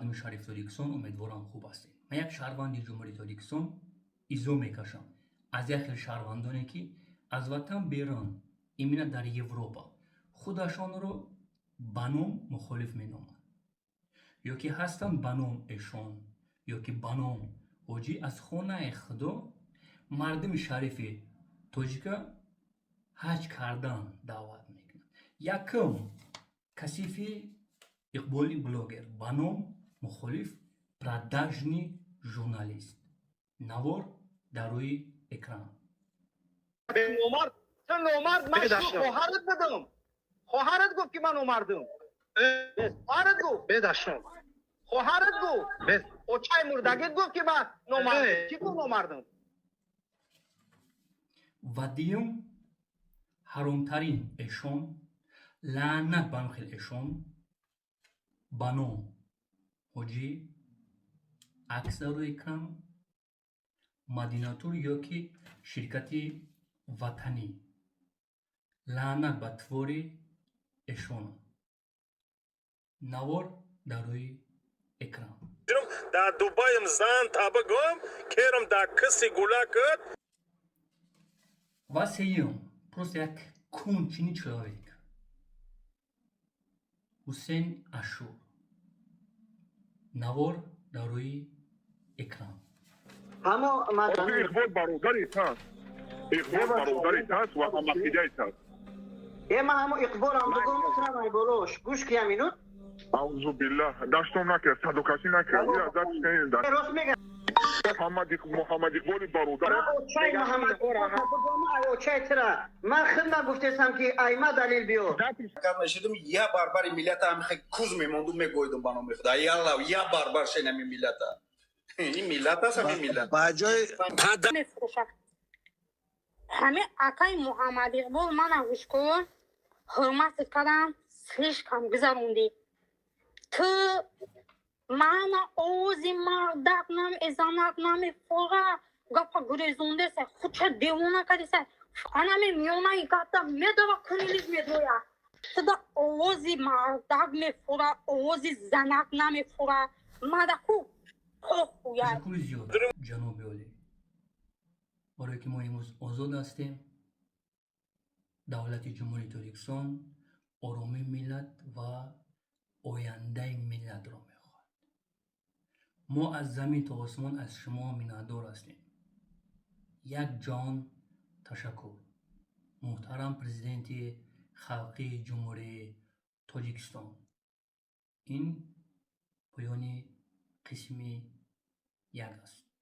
Мардуми шарифи Тоҷикистон, умедворам, хуб ҳастед. Ман, як шаҳрванди Ҷумҳурии Тоҷикистон, изо мекашам аз як хел шаҳрвандоне, ки аз ватан берун, именно дар Европа, худашонро ба ном мухолиф меноманд ё ки ҳастанд ба ном эшон ё ки ба ном ҳоҷӣ, аз хонаи худо мардуми шарифи тоҷика ҳаҷ кардан даъват мекунад. Якум, касифи Иқболи блогер ба ном мухолиф, продажный журналист. Навор дар рӯи экран. Номард, ту номард. Ман хоҳарат будам. Хоҳарат гуфт, ки ман номардам. Хоҳарат гуфт. Бедашном. Хоҳарат гуфт, очаи мурдагит гуфт, ки ман номардам. Кӣ гуфт номардам? Ва дуюм, ҳаромтарин эшон, лаънат ба хел эшон, ба ном ҳоҷӣ, акс дар рӯи экран, Мадинатур ё ки ширкати ватанӣ. Лаънат ба твори эшон. Навор дар рӯи экран. Дар Дубаем зан таба гум керам, дар киси гула куд. Ва сеюм, просто як конченый человек, Ҳусейн Ашур. Навор дар рӯи экран. Иқбол бародари таст, Иқбол бародари таст ва ҳамақидаи таст. Е, ман ҳамо Иқболам бугум, метавонам ай болош гӯш ки минут. Аузу биллаҳ, даштом накард, садокасӣ накард. Рост мега. Муҳаммад Иқболи бародар. Очаи Муҳаммад, очаи тира ман хидмат гуфтесам, ки айма далил биё. Мешидум, я барбари миллата ҳамихе куз мемонду, мегоидум ба номи худо, ялла, я барбар шен ҳами миллата. Ин миллат аст, ҳамин миллат. Ба ҷои мефурӯшад. Ҳамин акаи Муҳаммад Иқбол, мана гӯш кун, ҳурматат кардам, слишком гузарондӣ ту. Мана овози мардак намезанад, намефура, гапа гурезондеса, худша девона кардеса. Анами миёнаи гапта медава, кунилиш медоя. Туда овози мардак мефура, овози занак намефура. Мадаку похуя. Ташаккури зиёд, ҷаноби олӣ, барое ки мо имрӯз озод ҳастем. Давлати Ҷумҳурии Тоҷикистон оромии миллат ва ояндаи миллатро мехоҳад. Мо аз замин то осмон аз шумо миннатдор ҳастем. Як ҷон ташаккур, муҳтарам Президенти Халқии Ҷумҳурии Тоҷикистон. Ин поёни қисми як аст.